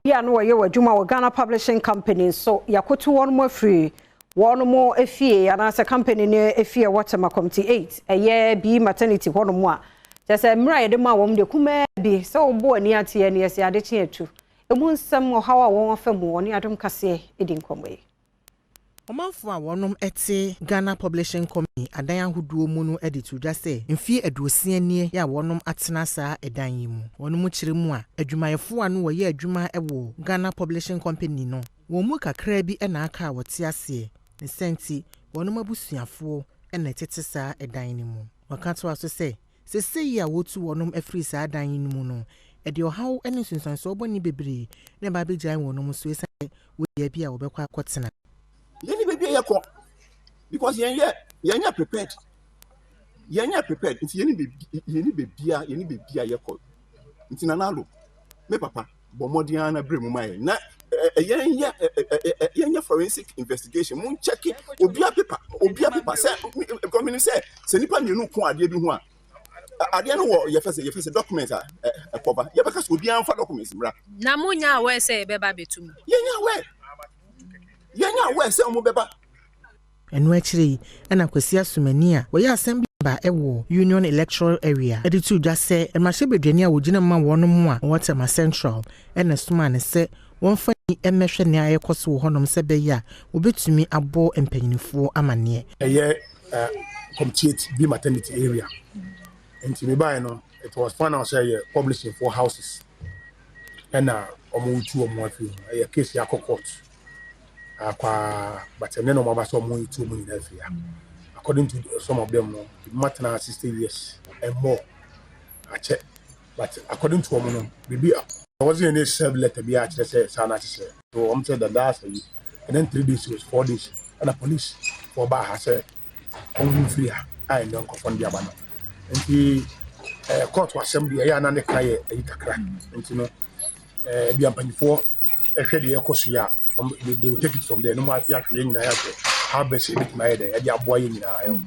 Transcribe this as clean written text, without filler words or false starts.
Bi a na wɔyɛ wɔ adwuma wɔ Ghana Publishing Company nso, yɛakoto wɔn mu afiri wɔn mo efie anaasɛ company no efie wɔ Tema Community 8, ɛyɛ bi maternity hɔnom a kyerɛ sɛ mmerɛ a yɛde ma wɔn de kumaa bi sɛ wɔbɔ ani ateɛ ne yɛsɛ ade kye atu emu nsɛm ɔhaw a wɔn afa mu. Wɔne Adom Kaseɛ di nkɔmmɔ yi. Ɔmanfoɔ a wɔnom te Ghana Publishing Company adan ahodoɔ mu no de to dwa sɛ mfeɛ 60 nie a wɔnom atena saa ɛdan yi mu. Wɔnom kyerɛ mu a, adwumayɛfoɔ a no wɔyɛ adwuma wɔ Ghana Publishing Company no, wɔn mu kakra bi na aka a wɔte aseɛ. Ne sɛ nti, wɔnom abusuafoɔ na ɛtete saa ɛdan no mu. Wɔka toa so sɛ, seesei a wɔtu wɔnom afiri saa dan yi no mu no, ɛde ɔhaw ne nsunsuansoɔ bɔne bebree na ɛba abɛgyae wɔnom so, ɛsiane sɛ wɔyɛ bi a wɔbɛkɔ akɔtena. Yɛne baabi a yɛkɔ because yɛnyɛ prepared, yɛnyɛ prepared. Nti yɛne baabi a yɛkɔ. Nti Nana Addo, me papa, bɔ mmɔden ara na bere mu ma yɛn na yɛnyɛ forensic investigation mo nkyɛke obia paper sɛ because sɛ nipa mmienu ko adeɛ bi ho a, adeɛ no wɔ yɛfɛ sɛ document a ɛkɔba, yɛbɛka sɛ obiara nfa document mmra. Na mo nya aware sɛ yɛbɛba abɛtu mu? Yɛnya aware, yɛnya aware sɛ ɔmo bɛba. Ɛno akyire yi ɛna Kwasi Asomani a wɔyɛ assembly ba ɛwɔ Union Electoral Area ɛde to dwa sɛ mmarahyɛbadwani a wɔgyina ma wɔn mu a wɔwɔ Tema Central ɛna somaa ne sɛ wɔmfa ni mmɛhwɛ nea ɛrekɔ so wɔ hɔnom sɛ bɛyɛ a wɔbɛtumi abɔ mpanyinifoɔ amanneɛ. Ɛyɛ Community B maternity area, nti mi baa no, it was found out sɛ ɛyɛ publishing for houses ɛna wɔn tu wɔn afiri ho. Ɛyɛ case yɛ akɔ court akwa, but ɛnɛ na wɔn aba sɛ wɔn tu wɔn nyinaa afiri ha. According to some of them no, ebi ma tena 60 years and more akyɛ, but according to wɔn no, biribi wɔn sɛ yɛn serve letter bi akyerɛ sɛ saa na akyekyɛ so. Wɔn sɛ dada asɛ yi, and then 3 days was 4 days ɛna police fo baa ha sɛ wɔn ho firi ha a ɛnɛ nkɔfɔ no de aba no. Nti court asɛm deɛ, ɛyɛ anan ne ka yɛ ɛyi kakra. Nti no ebi mpanyinfoɔ ɛhwɛ deɛ ɛkɔ so yi a, wɔn they will take it from there. No mo yɛahwɛ, yɛn nyinaa yɛahwɛ how best ebitumi ayɛ dɛ ɛde aboa yɛn nyinaa.